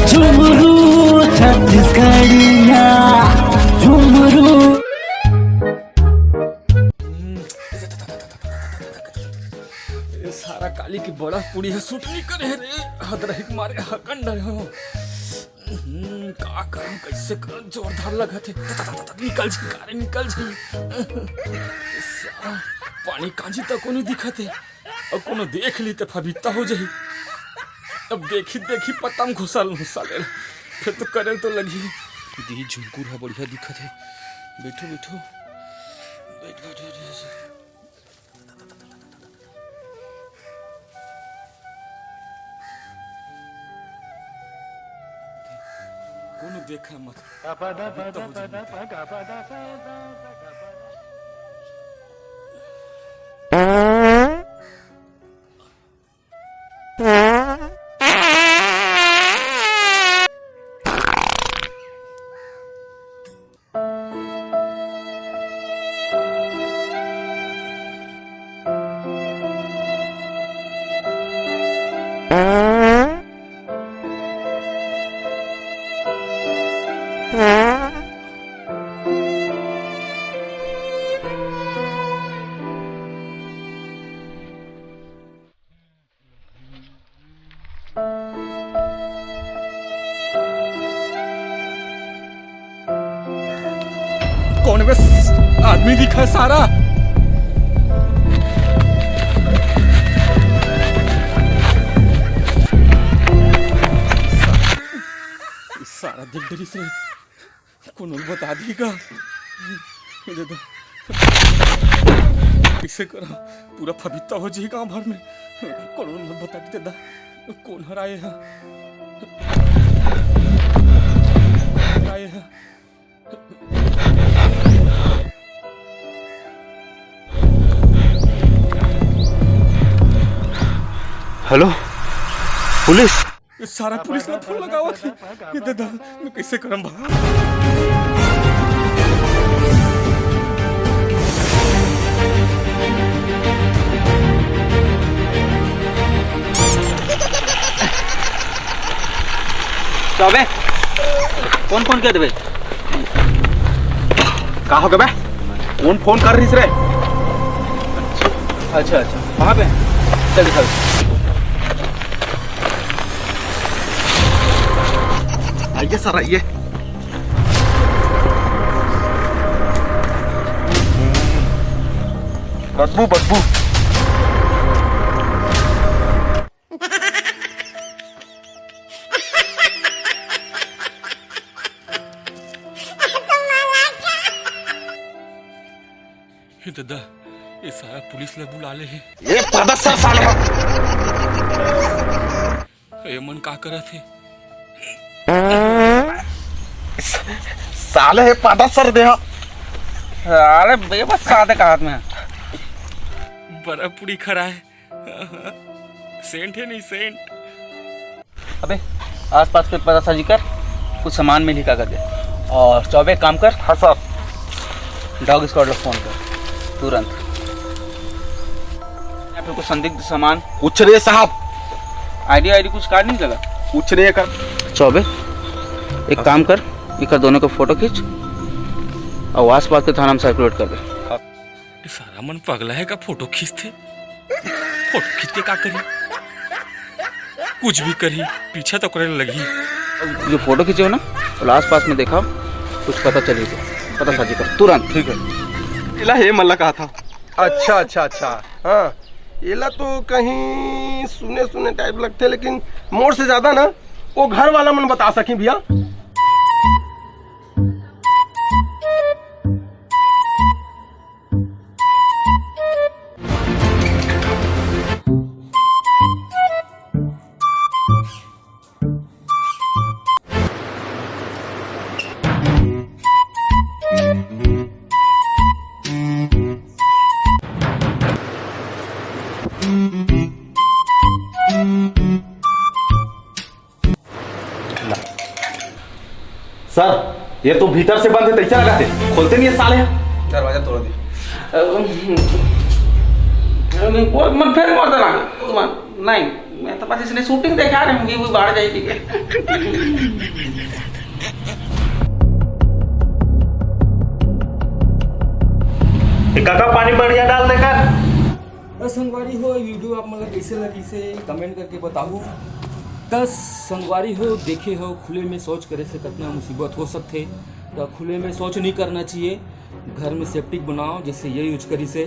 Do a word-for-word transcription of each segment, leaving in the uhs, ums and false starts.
झुमरू छत्तीसगढ़िया, झुमरू। ए सारा काली के बड़ा पुड़ी ह सूट नइ करे रे, हदरही के मारे हकन डरे हो। हम्म, का करम, कइसे करम, जोरदार लगत हे। निकल जी, कारे निकल जी। सारा पानी कांजी तक कोनो दिखत हे। अब कोनो देख ली त फबित्ता हो जाही। अब देखी देखी पता म घुसा लूं साले ला। फिर तो करे तो लगही। दी झुमकुर ह बढ़िया दिखत हे। बैठो, बैठो। बैठ, बैठ, बैठ, बैठ। कोनो देखा मत। अभी तो हो जाने दे। कौन बे आदमी दिखा सारा? सारा दिल डरी से कोनो ल बता दी का? दे दो। कइसे करा? पूरा फबित्ता हो जाही गांव भर में। कोनो ल मत बता दी दे दा। कोन हर आए ह? आए ह? Hello, police. ये सारा पुलिस ला फोन लगावत हे। ये ददा, मैं कइसे करम बा? तो अबे, कौन फोन कर देबे? का हो गबे? कौन फोन कर रहिस रे? अच्छा, अच्छा। कहाँ पे? चल दिखा दे। आइए सर, आइए। बदबू, बदबू। हे ददा, ये सारा पुलिस ला बुला ले हे। ये पादा सर साले हा। ये मन का करत हे? साले हे पादा सर दे हा। अरे बेबस सादे का हाथ में। बड़ा पुड़ी खरा है। सेंट है नहीं, सेंट। अबे, आसपास के पतासाजी कर, कुछ सामान मिली का करके। और चौबे, काम कर। हाँ सर। डॉग स्क्वाड ला फोन कर तुरंत। या फिर कुछ संदिग्ध सामान। कुछ नहीं साहब। आईडी आईडी कुछ कार्ड नहीं लगा? कुछ नहीं है कर। चौबे, एक काम कर, इकर दोनों का फोटो खींच और आसपास के थाना में सर्कुलेट कर दे। ये सारा मन पगला है का? फोटो खींचथे, फोटो खींच के का करही? कुछ भी करही, पीछा तो करे लगही। जो फोटो खींचे हो ना, तो आस पास में देखा, कुछ पता चली तो पता साझी कर तुरंत। ठीक है। इला हे मल्ला कहा था। अच्छा, अच्छा, अच्छा। हाँ, इला तो कहीं सुने सुने टाइप लगथे, लेकिन मोर से ज्यादा ना वो घर वाला मन बता सकी भैया। सर, ये तो भीतर से बंद है, तैसे लगा थे, खोलते नहीं है साले। दरवाजा तोड़ दे। अ, अ, मैं फेर मार देना। नहीं, मैं तो बस इसने शूटिंग देखा रहे, मूवी वूवी बाढ़ जाएगी। ए काका, पानी बढ़िया डाल दे कर। त संगवारी हो, वीडियो आप मन ला कइसे लगिस हे, कमेंट करके बताहू। त संगवारी हो, देखे हो, खुले में शौच करे से कतना मुसीबत हो सकथे। त खुले में शौच नहीं करना चाहिए, घर में सेप्टिक बनाओ, जैसे ये यूज करिस हे।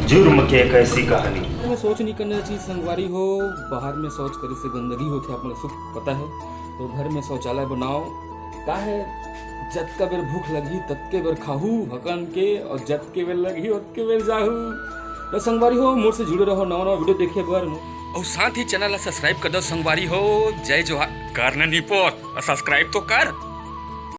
जुर्म के एक ऐसी कहानी। घर में शौच नहीं करना चाहिए संगवारी हो, बाहर में शौच करे से गंदगी होथे, आप मन ला सब पता है। तो घर में शौचालय बनाओ, का है, जतका बेर भूख लगही, ततके बेर खाहू हकन के, और जतके बेर लगही, ओतके बेर जाहू। तो संगवारी हो, मोर से जुड़े रहो, नवा नवा वीडियो देखे बर, और साथ ही चैनल ला सब्सक्राइब कर दो संगवारी हो। जय जोहार। कर न निपोर, सब्सक्राइब तो कर।